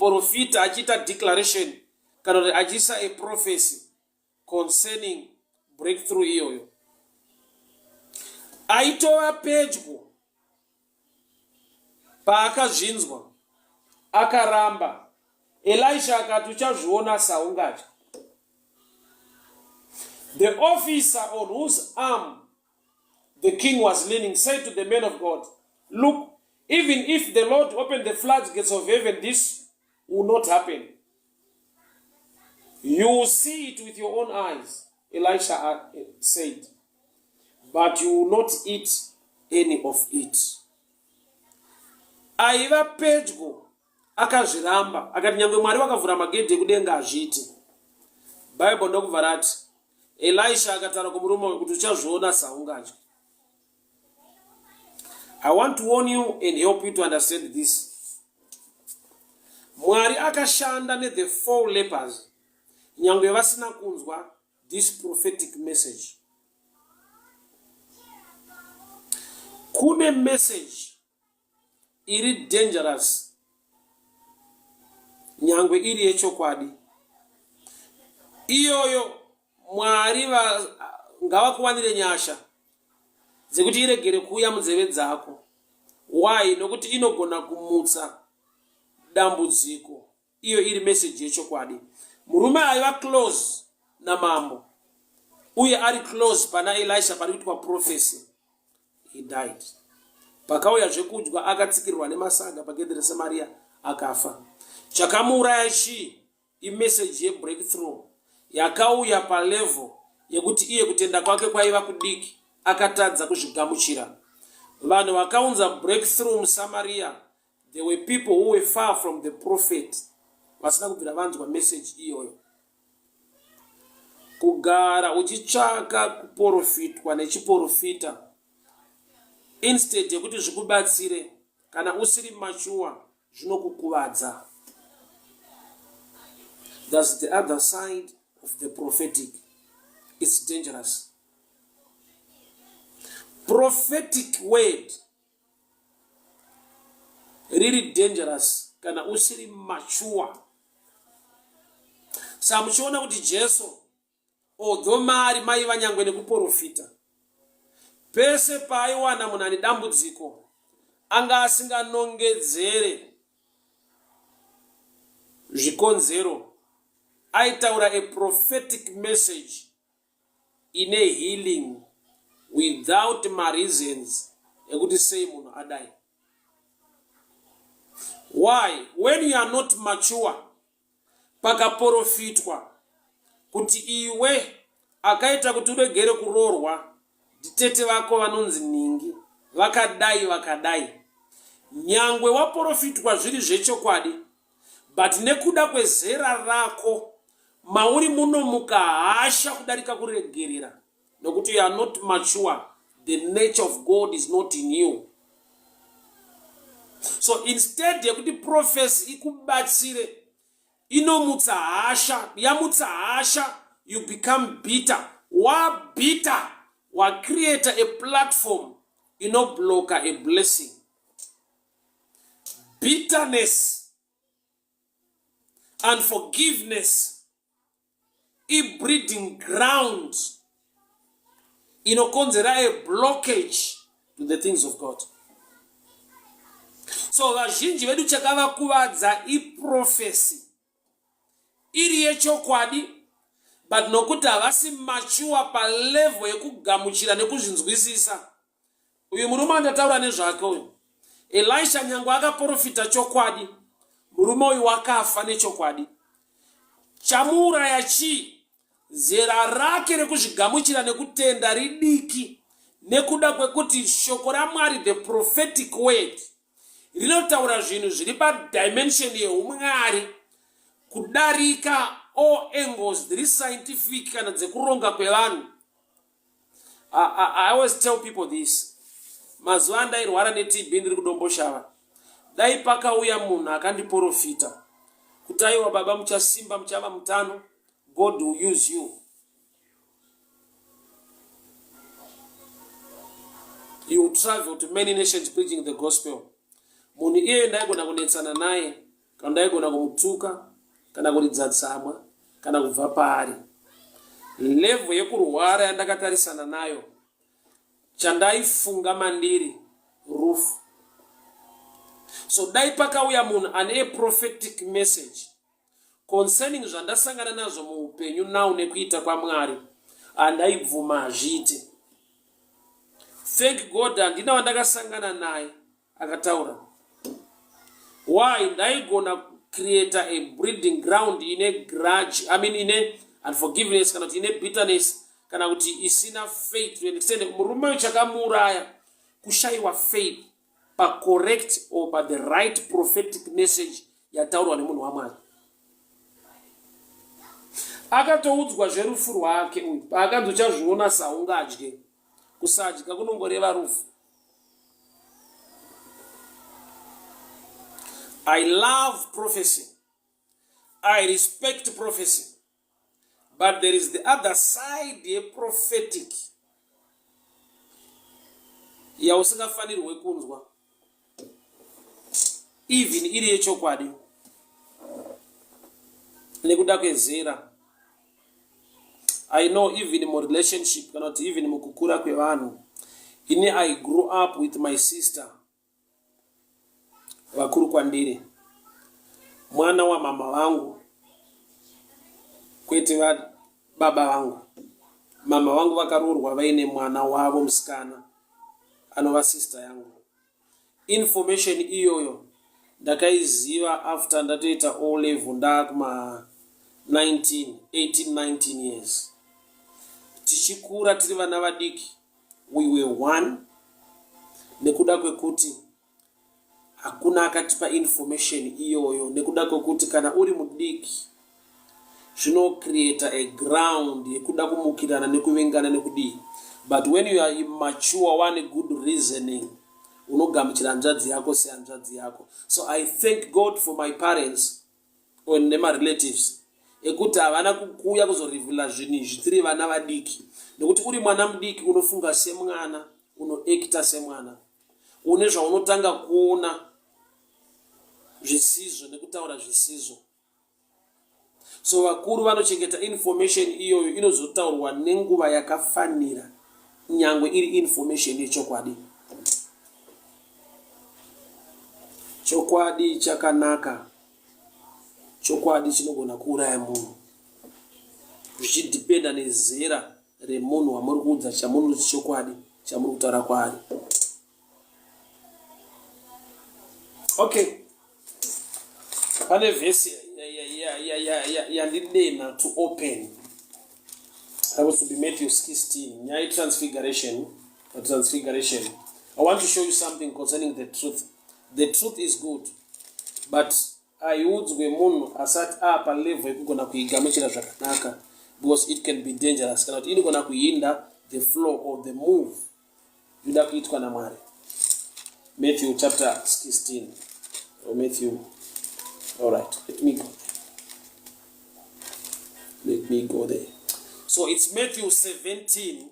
Muporofita achiita declaration kana kuti achiisa a prophecy concerning breakthrough iyoyo. Aitova pedyo paakazvinzwa akaramba. Elisha akati uchazviona saungatya. The officer on whose arm the king was leaning said to the man of God, Look, even if the Lord opened the floodgates of heaven, this will not happen. You will see it with your own eyes, Elisha uh, said, but you will not eat any of it. Aiva pedyo akazviramba akati nyangwe Mwari vakavhura magedhi ekudenga hazviiti. Bible ndokubva rati Elisha akataura kumurume uyu kuti uchazviona saungadyi. I want to warn you and help you to understand this. Mwari akashanda nethe four lepers nyangwe vasina kunzwa this prophetic message. Kune message iri dangerous nyangwe iri yechokwadi iyoyo mwari ngavakuwanire nyasha dzekuti iregere kuuya munzeve dzako why nokuti inogona kumutsa dambudziko iyo iri message yechokwadi murume aiva close namambo uye ari close pana elisha pari kuitwa prophecy he died pakauya zvekudya akatsikirirwa nemasaga pagedhi resamaria akafa chakamuuraya chii imeseji yebreakthrough yakauya palevel yekuti iye kutenda kwake kwaiva kudiki akatadza kuzvigamuchira vanhu vakaunza breakthrough musamaria There were people who were far from the prophet vasina kubvira vanzwa message iyoyo. Kugara uchitsvaka kuporofitwa nechiporofita instead yekuti zvikubatsire kana usiri mature zvinokukuvadza. That's the other side of the prophetic. It's dangerous. Prophetic word riri dangerous kana usiri mature sa muchiona kuti jesu although mari maiva nyangwe nekuporofita pese paaiwana munhu ane dambudziko anga asinganongedzere zvikonzero aitaura a prophetic message ine healing without mareasons ekuti sei munhu adai why when you are not mature pakaporofitwa kuti iwe akaita kuti uregere kuroorwa nditete vako vanonzi nhingi vakadai vakadai nyangwe waporofitwa zviri zvechokwadi but nekuda kwezera rako mauri munomuka hasha kudarika kuregerera nokuti you are not mature the nature of god is not in you so instead yekuti prophecy ikubatsire inomutsa hasha yamutsa hasha you become bitter wabitter wacreata a platform inobloka a blessing bitterness unforgiveness ibreeding ground inokonzera a blockage to the things of god so vazhinji vedu chakavakuvadza iprofesi iri yechokwadi but nokuti havasi machuwa palevel yekugamuchira nekuzvinzwisisa Uyu murume andataura nezvake uyu Elisha nyangwe akaporofita chokwadi, murume uyu wakafa nechokwadi. Chamuuraya chii? Zera rake rekuzvigamuchira nekutenda ridiki nekuda kwekuti shoko raMwari, the prophetic word, rinotaura zvinhu zviri padimension yeumwari kudarika all angles dziri scientific kana dzekuronga kwevanhu. I, I, I always tell people this mazuva andairwara netb ndiri kudomboshava dai pakauya munhu akandiporofita kuti aiwa baba muchasimba muchava mutano god will use you you will travel to many nations preaching the gospel munhu iyeye ndaigona kunetsana naye. Kana ndaigona kumutuka kana kuridza tsamwa kana kubva paari. Level yekurwara yandakatarisana nayo chandaifunga mandiri rufu. So dai pakauya munhu ane a prophetic message concerning zvandasangana nazvo muupenyu now nekuita kwaMwari handaibvuma hazviite. Thank God handina wandakasangana naye akataura. Why ndaigona creator a breeding ground ine grudge, I mean ine unforgiveness kana kuti ine bitterness kana kuti isina faith to an extent. Murume uyu chakamuuraya kushaiwa faith pacorrect or pa the right prophetic message yataurwa nemunhu waMwari. Akatoudzwa zverufu rwake uyu paakanzi uchazviona saungadye. Kusadya kunongoreva rufu. I love prophecy. I respect prophecy. But there is the other side yeprophetic yausingafanirwe kunzwa even iri yechokwadi nekuda kwezera. I know even murelationship kana kuti even mukukura kwevanhu, ini I grew up with my sister vakuru kwandiri, mwana wamama vangu kwete vababa vangu. Mama vangu vakaroorwa vaine mwana wavo musikana anova sister yangu. Information iyoyo ndakaiziva after ndatoita O level ndaakuma 19, 18, 19 years. Tichikura tiri vana vadiki we were one nekuda kwekuti hakuna akatipa information iyoyo nekuda kwekuti kana uri mudiki zvinocreata a ground yekuda kumukirana nekuvengana nekudii but when you are immature wane good reasoning unogamuchira hanzvadzi yako sehanzvadzi yako. So I thank God for my parents or nemarelatives ekuti havana kukuya kuzorivhila zvinhu izvi tiri vana vadiki, nekuti uri mwana mudiki unofunga semwana, unoekita semwana, une zvaunotanga kuona zvisizvo nekutaura zvisizvo. So vakuru vanochengeta information iyoyo inozotaurwa nenguva yakafanira, nyangwe iri information yechokwadi. Chokwadi chakanaka, chokwadi chinogona kuuraya munhu zvichidhipenda nezera remunhu wamuri kuudza chamunoti chokwadi chamuri kutaura kwaari. Okay, pane vhesi yandidena to open. That was to be Matthew 16, nyaya yetransfiguration. Transfiguration. I want to show you something concerning the truth. The truth is good, but haiudzwe munhu asati apa level yekugona kuigamuchira zvakanaka, because it can be dangerous, kana kuti inogona kuhinda the flow of the move yoda kuitwa naMwari. Matthew chapter 16 or Matthew, all right, let me go there. Let me go there. So it's Matthew 17,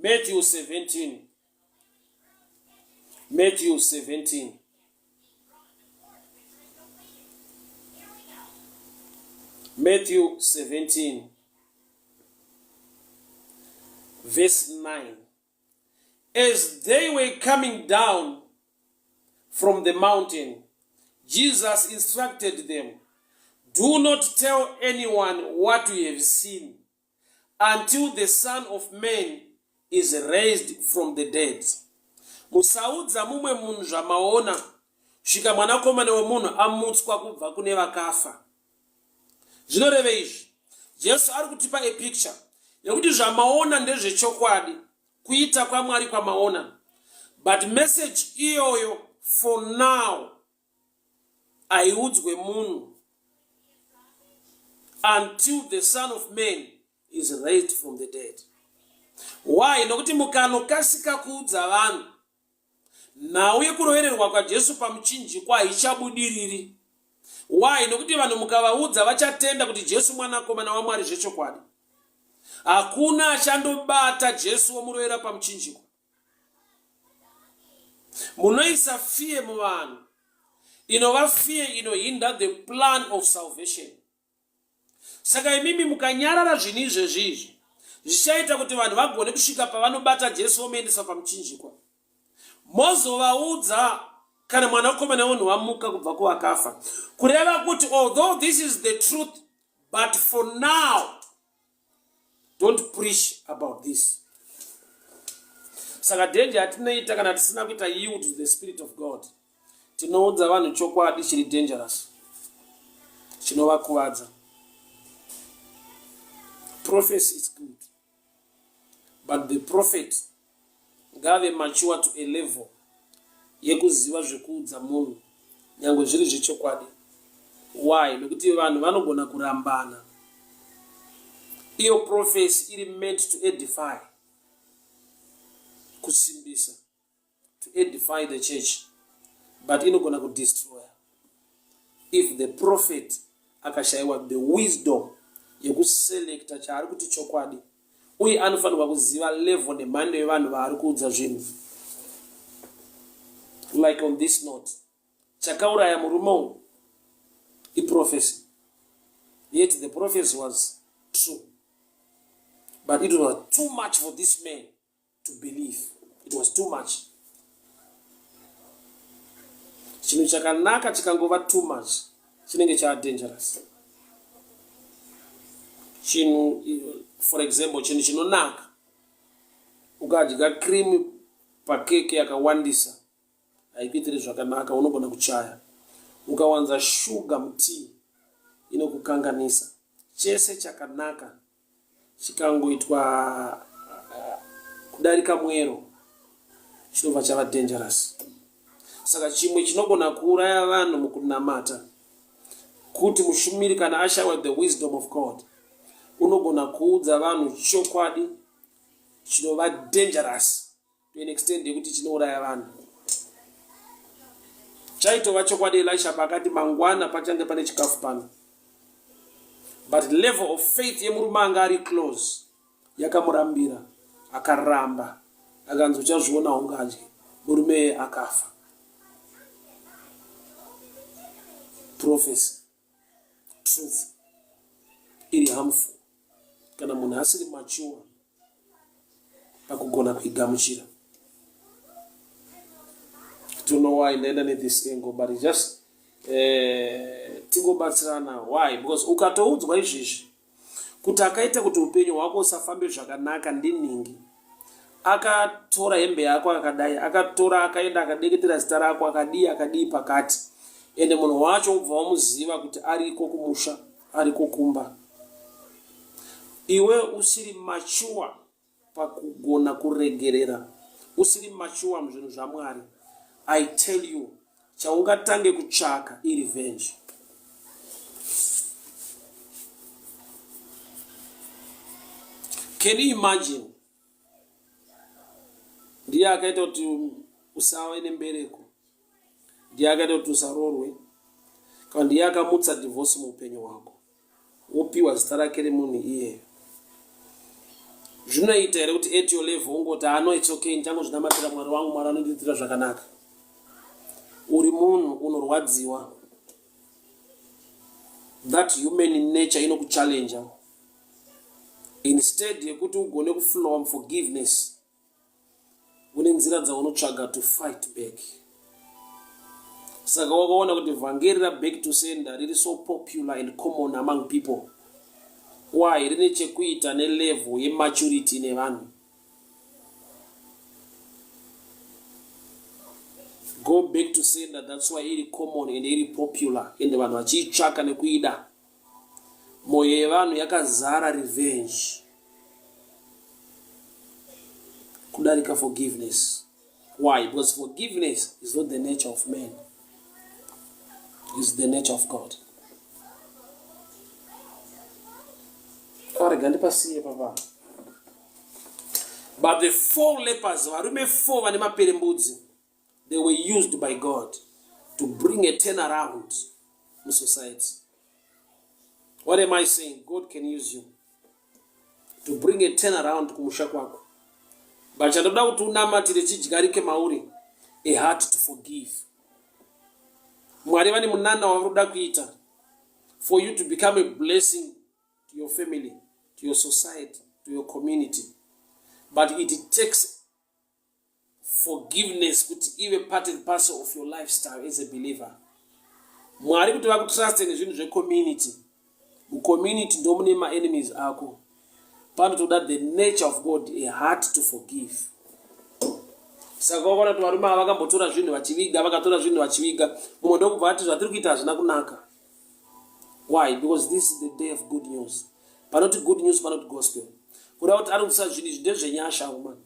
Matthew 17, Matthew 17. Matthew 17, verse 9. As they were coming down from the mountain, Jesus instructed them, Do not tell anyone what you have seen until the Son of Man is raised from the dead. Musaudza mumwe munhu zvamaona kusvika mwanakomana wemunhu amutswa kubva kune vakafa. Zvinoreve izvi, Jesu ari kutipa a picture yekuti zvamaona ndezvechokwadi, kuita kwaMwari kwamaona, but message iyoyo for now haiudzwe munhu until the Son of Man is raised from the dead. Why? Nokuti mukanokasika kuudza vanhu nhau yekurovererwa kwaJesu pamuchinjikwa haichabudiriri. Why? Nokuti vanhu mukavaudza vachatenda kuti Jesu mwanakomana waMwari zvechokwadi. Hakuna achandobata Jesu womurovera pamuchinjikwa. Munoisa fear muvanhu. Inova fear inohinda the plan of salvation. Saka imimi mukanyarara zvinhu izvezvi izvi zvichaita kuti vanhu vagone kusvika pavanobata Jesu vomuendesa pamuchinjikwa. Mozovaudza kana mwanakomana wemunhu wamuka kubva kuvakafa. Kureva kuti although this is the truth but for now don't preach about this. Saka danger yatinoita kana tisina kuita yield to the spirit of God, tinoudza vanhu chokwadi chiri dangerous chinovakuvadza. Prophecy is good but the prophet ngave mature to a level yekuziva zvekuudza munhu nyangwe zviri zvechokwadi. Why? Nekuti vanhu vanogona kurambana. Iyo prophecy iri meant to edify, kusimbisa, to edify the church, but inogona kudestroya if the prophet akashaiwa the wisdom yekuselecta chaari kuti chokwadi uye anofanirwa kuziva level nemhando yevanhu vaari kuudza zvinhu. Like on this note, chakauraya murume uyu iprophecy, yet the prophecy was true, but it was too much for this man to believe. It was too much. Chinhu chakanaka chikangova too much chinenge chaa dangerous. Chinhu, for example, chinhu chinonaka ukadya cream pakeke yakawandisa haikuitiri zvakanaka, unogona kuchaya. Ukawanza shuga mutii inokukanganisa. Chese chakanaka chikangoitwa kudarika mwero chinobva chava dangerous. Saka chimwe chinogona kuuraya vanhu mukunamata kuti mushumiri kana ashaiwa the wisdom of God unogona kuudza vanhu chokwadi chinova dangerous to an extent yekuti chinouraya vanhu. Chaitova chokwadi Elisha paakati mangwana pachange pane chikafu pano, but level of faith yemurume anga ari close yakamurambira, akaramba, akanzi uchazviona ungadye. Murume akafa. Prophecy, truth iri harmful kana munhu asiri mature pakugona kuigamuchira. Don't know why ndaenda nethis angle, but just tingobatsirana. Why? Because ukatoudzwa izvizvi kuti akaita kuti upenyu hwako usafambe zvakanaka ndinhingi, akatora hembe yako akadai, akatora akaenda akadeketera zita rako akadii akadii pakati, ende munhu wacho ubva wamuziva kuti ariko kumusha, ariko kumba, iwe usiri mature pakugona kuregerera, usiri mature muzvinhu zvaMwari, I tell you, chaungatange kutsvaka irevenge. Can you imagine? Ndiye akaita kuti usave nembereko, ndiye akaita kuti usaroorwe, kana ndiye akamutsa divorce muupenyu hwako, wopiwa zita rake remunhu iyeyo. Zvinoita here kuti at your level ungoti ano it's okay, ndichangozvinamatira Mwari wangu, Mwari anondiitira zvakanaka? Uri munhu unorwadziwa. That human nature inokuchallenger. Instead yekuti ugone kuflowa forgiveness, une nzira dzaunotsvaga to fight back. Saka wakaona kuti vhangeri raback to sender riri so popular and common among people. Why? Rine chekuita nelevel yematurity nevanhu. Go back to sender, that's why iri common and iri popular and vanhu vachiitsvaka nekuida. Moyo yevanhu yakazara revenge kudarika forgiveness. Why? Because forgiveness is not the nature of man, it's the nature of God. Rega ndipasiye papa. But the four lepers, varume four vane maperembudzi, they were used by God to bring a turnaround in society. What am I saying? God can use you to bring a turnaround kumusha kwako. But chandoda kuti unamatire chidyarike mauri, a heart to forgive. Mwari vane munana wavari kuda kuita for you to become a blessing to your family, to your society, to your community. But it takes forgiveness kuti ive part and parcel of your lifestyle as a believer. Mwari kuti vakutruste nezvinhu zvecommunity. Mucommunity ndomune maenemies ako. Panotoda the nature of God, a heart to forgive. Saka wakaona kuti varume ava vakambotora zvinhu vachiviga, vakatora zvinhu vachiviga. Mumwe ndokubva ati zvatiri kuita hazvina kunaka. Why? Because this is the day of good news. Panoti good news, panoti gospel. Kuda kuti ari kusa zvinhu izvi ndezvenyasha woman.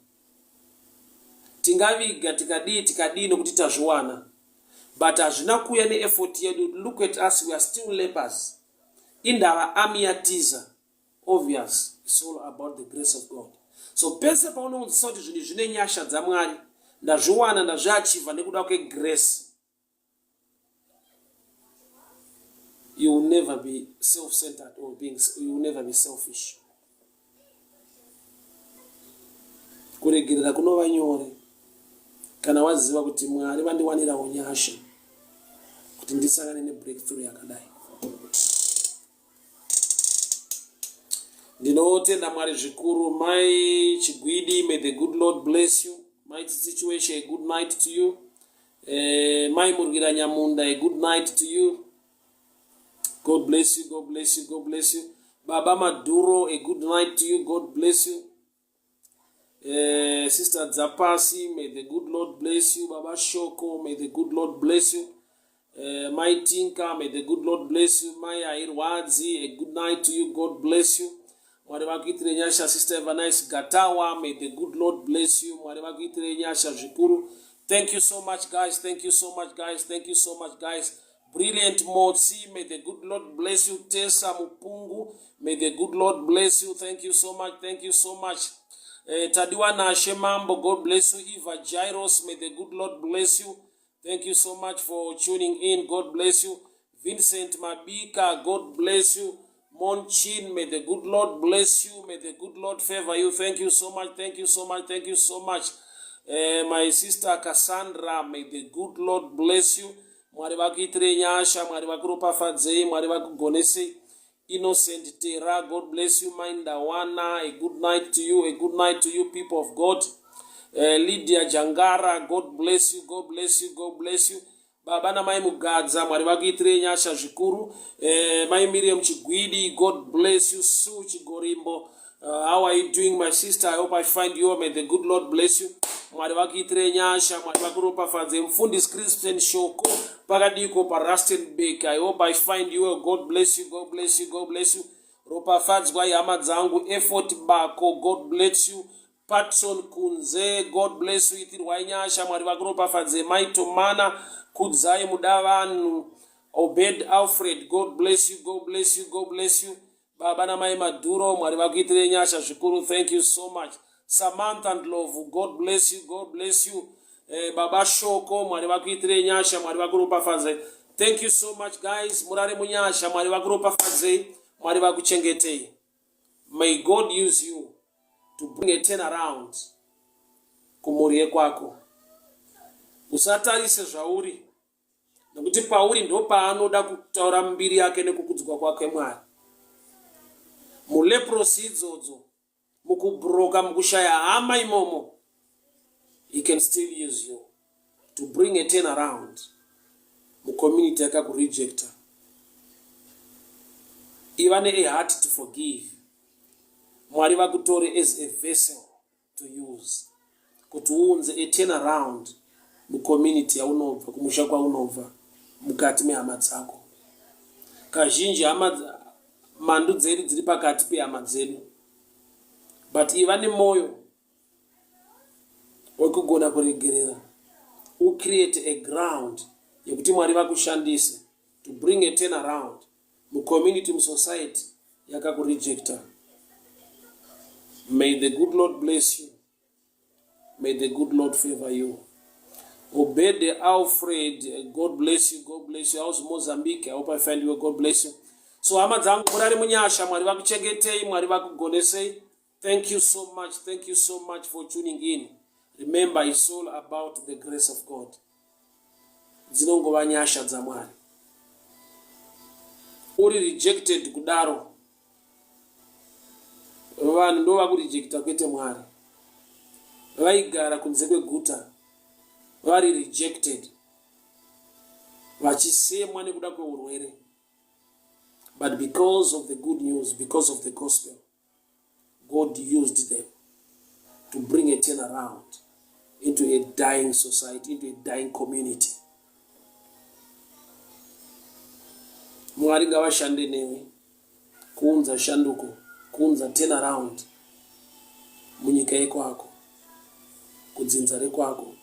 Tingaviga tikadii tikadii nokuti tazviwana. But hazvina kuuya neeffort yedu. Look at us, we are still lepers. Indava army yatiza. Obvious, it's all about the grace of God. So pese paunounzisa kuti zvinhu zvine nyasha dzaMwari, ndazviwana ndazviachiva nekuda kwegrace. You will never be self-centered or being, you will never be selfish. Kuregerera kunova nyore kana waziva kuti Mwari vandiwanirawo nyasha kuti ndisangane nebreakthrough yakadai. Ndinotenda Mwari zvikuru. Mai Chigwidi, may the good Lord bless you. Mai Tsitsi Chiweshe, a good night to you. Mai Murwira Nyamunda, a good night to you. God bless you, God bless you, God bless you. Baba Maduro, a good night to you. God bless you. Sister Dzapasi, may the good Lord bless you. Baba Shoko, may the good Lord bless you. Mai Tinka, may the good Lord bless you. Mai Airwadzi, a good night to you. God bless you. Mwari vakuitire nyasha. Sister Evanice Gatawa, may the good Lord bless you. Mwari vakuitire nyasha zvikuru. Thank you so much guys. Thank you so much guys. Thank you so much guys. Brilliant Motsi, may the good Lord bless you. Tessa Mupungu, may the good Lord bless you. Thank you so much. Thank you so much. Tadiwa Nashe Mambo, God bless you. Eva Jairos, may the good Lord bless you. Thank you so much for tuning in. God bless you. Vincent Mabika, God bless you. Monchin, may the good Lord bless you. May the good Lord favor you. Thank you so much. Thank you so much. Thank you so much. My sister Cassandra, may the good Lord bless you. Mwari vakuitire nyasha, Mwari vakuropafadzei, Mwari vakugonesei. Innocent Tera, God bless you. Mindawana, a good night to you, a good night to you, people of God. Lydia Jangara, God bless you, God bless you, God bless you. Baba namai Mugadza, Mwari vakuitirei nyasha zvikuru. Mai Miriam Chigwidi, God bless you. Sue Chigorimbo, how are you doing my sister? I hope I find you. May the good Lord bless you. Mwari vakuitirei nyasha, Mwari vakuropafadze. Mfundisi Christian Shoko, pakadiko paRustenburg. I hope I find you. God bless you, God bless you, God bless you. Ropafadzwai hama dzangu. Effort Bako, God bless you. Patson Kunze, God bless you. Itirwai nyasha, Mwari vakuropafadze. Mai Tomana, Kudzai Mudavanhu, Obed Alfred, God bless you, God bless you, God bless you. Baba namai Maduro, Mwari vakuitire nyasha zvikuru. Thank you so much. Samantha Ndlovu, God bless you, God bless you. Baba Shoko, Mwari vakuitire nyasha, Mwari vakuropafadze. Thank you so much guys. Murare munyasha, Mwari vakuropafadzei, Mwari vakuchengetei. May God use you to bring a turnaround kumhuri yekwako. Usatarise zvauri, nekuti pauri ndopaanoda kutaura mbiri yake nekukudzwa kwake Mwari. Muleprosi idzodzo, mukubroka, mukushaya hama imomo, he can still use you to bring a turnaround mucommunity yakakurejecta. Iva ne a heart to forgive. Mwari vakutore as a vessel to use kuti uunze a turnaround mucommunity yaunobva, kumusha kwaunobva, mukati mehama dzako. Kazhinji hama mandu dzedu dziri pakati pehama dzedu, but iva nemoyo wekugona kuregerera, ucreate a ground yekuti Mwari vakushandise to bring a turnaround mucommunity, musociety yakakurejecta. May the good Lord bless you. May the good Lord favor you. Obede Alfred, God bless you, God bless you. How's Mozambique? I hope I find you. God bless you. So hama dzangu, murare munyasha, Mwari vakuchengetei, Mwari vakugonesei. Thank you so much. Thank you so much for tuning in. Remember, it's all about the grace of God. Dzinongova nyasha dzaMwari. Uri rejected kudaro, vanhu ndovakurejecta kwete Mwari. Vaigara kunze kweguta vari rejected, vachisemwa nekuda kweurwere, but because of the good news, because of the gospel, God used them to bring a turnaround into a dying society, into a dying community. Mwari ngavashande newe kuunza shanduko, kuunza turnaround munyika yekwako, kudzinza rekwako.